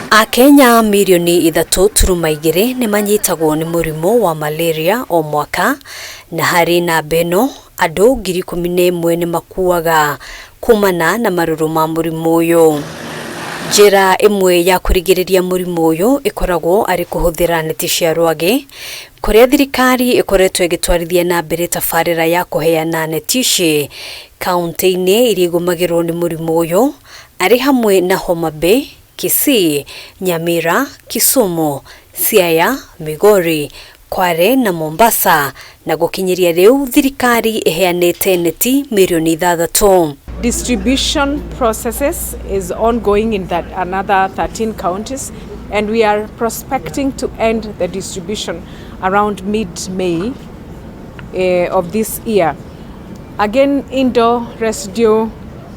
Akenya mirioni 3.2 nĩ manyitagwo nĩ mũrimũ wa malaria o mwaka, na harĩ namba ĩno andũ 11,000 nĩ makuaga kumana na marũrũ ma mũrimũ ũyũ. Njĩra ĩmwe ya kũrigĩrĩria mũrimũ ũyũ ĩkoragwo arĩ kũhũthĩra neti cia rwagĩ, kũrĩa thirikari ĩkoretwo ĩgĩtwarithia na mbere tabarĩra ya kũheana neti ici kaunti-inĩ iria igũmagĩrwo nĩ mũrimũ ũyũ, arĩ hamwe na Homa Bay, Kisii, Nyamira, Kisumu, Siaya, Migori, Kwale na Mombasa, na gũkinyĩria rĩu thirikari ĩheanĩte neti mirioni 6. Distribution processes is ongoing in that another 13 counties, and we are prospecting to end the distribution around mid-May of this year. Again, indoor residue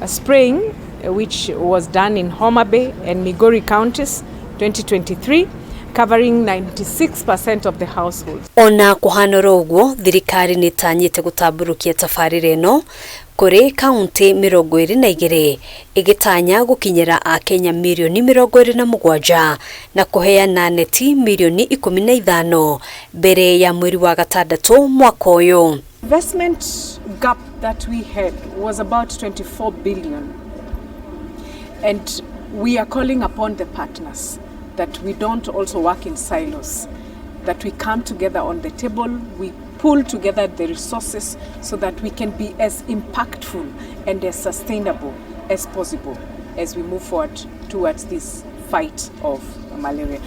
spraying, which was done in Homa Bay and Migori counties 2023, covering 96% of the households. Ona kũhana oro ũguo, thirikari nĩ ĩtanyĩte gũtambũrũkia tabarĩra ĩno kũrĩ kaunti 22, ĩgĩtanya gũkinyĩra Akenya mirioni 27 na kũheana neti mirioni 15 mbere ya mweri wa gatandatũ mwaka ũyũ. Investment gap that we had was about 24 billion. And we are calling upon the partners that we don't also work in silos, that we come together on the table, we pull together the resources so that we can be as impactful and as sustainable as possible as we move forward towards this fight of malaria.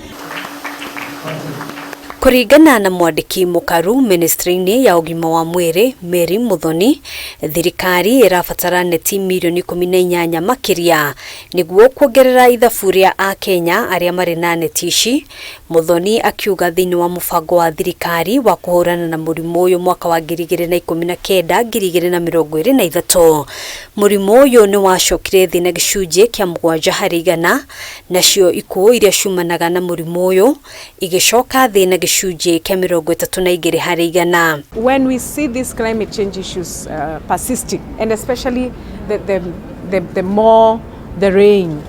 Kũringana na mwandĩki mũkaru ministry-inĩ ya ũgima wa mwĩrĩ Mary Muthoni, thirikari ĩrabatara neti mirioni 18 makĩria nĩguo kuongerera ithabu rĩa Akenya arĩa marĩ na neti ici. Muthoni akiuga thĩinĩ wa mũbango wa thirikari wa kũhũrana na mũrimũ ũyũ mwaka wa 2019 2023, mũrimũ ũyũ nĩ wacokire thĩ na gĩcunjĩ kĩa 7%, nacio ikuũ iria ciumanaga na mũrimũ ũyũ igĩcoka thĩ na gĩcunjĩ kĩa 32%. When we see these climate change issues persisting, and especially the more the rain,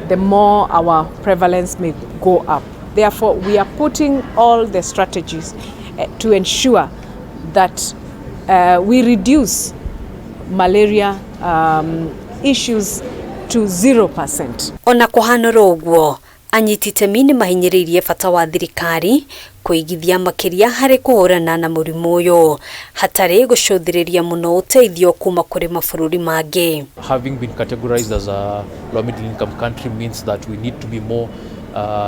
the more our prevalence may go up. Therefore, we are putting all the strategies to ensure that we reduce malaria issues to 0%. Ona kũhana oro ũguo, anyiti itemi nĩ mahinyĩrĩirie bata wa thirikari kũigithia makĩria harĩ kũhũrana na mũrimũ ũyũ hatarĩ gũcũthĩrĩria mũno ũteithio kuma kũrĩ mabũrũri mangĩ. Having been categorized as a low middle income country means that we need to be more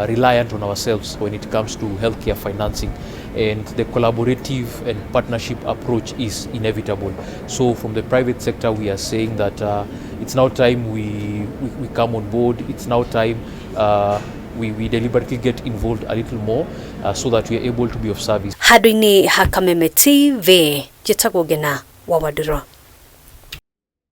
reliant on ourselves when it comes to healthcare financing, and the collaborative and partnership approach is inevitable. So from the private sector, we are saying that it's now time we come on board. It's now time we deliberately get involved a little more so that we are able to be of service. Handũ-inĩ ha Kameme TV, njĩtagwo Ngena wa Wandũrũ.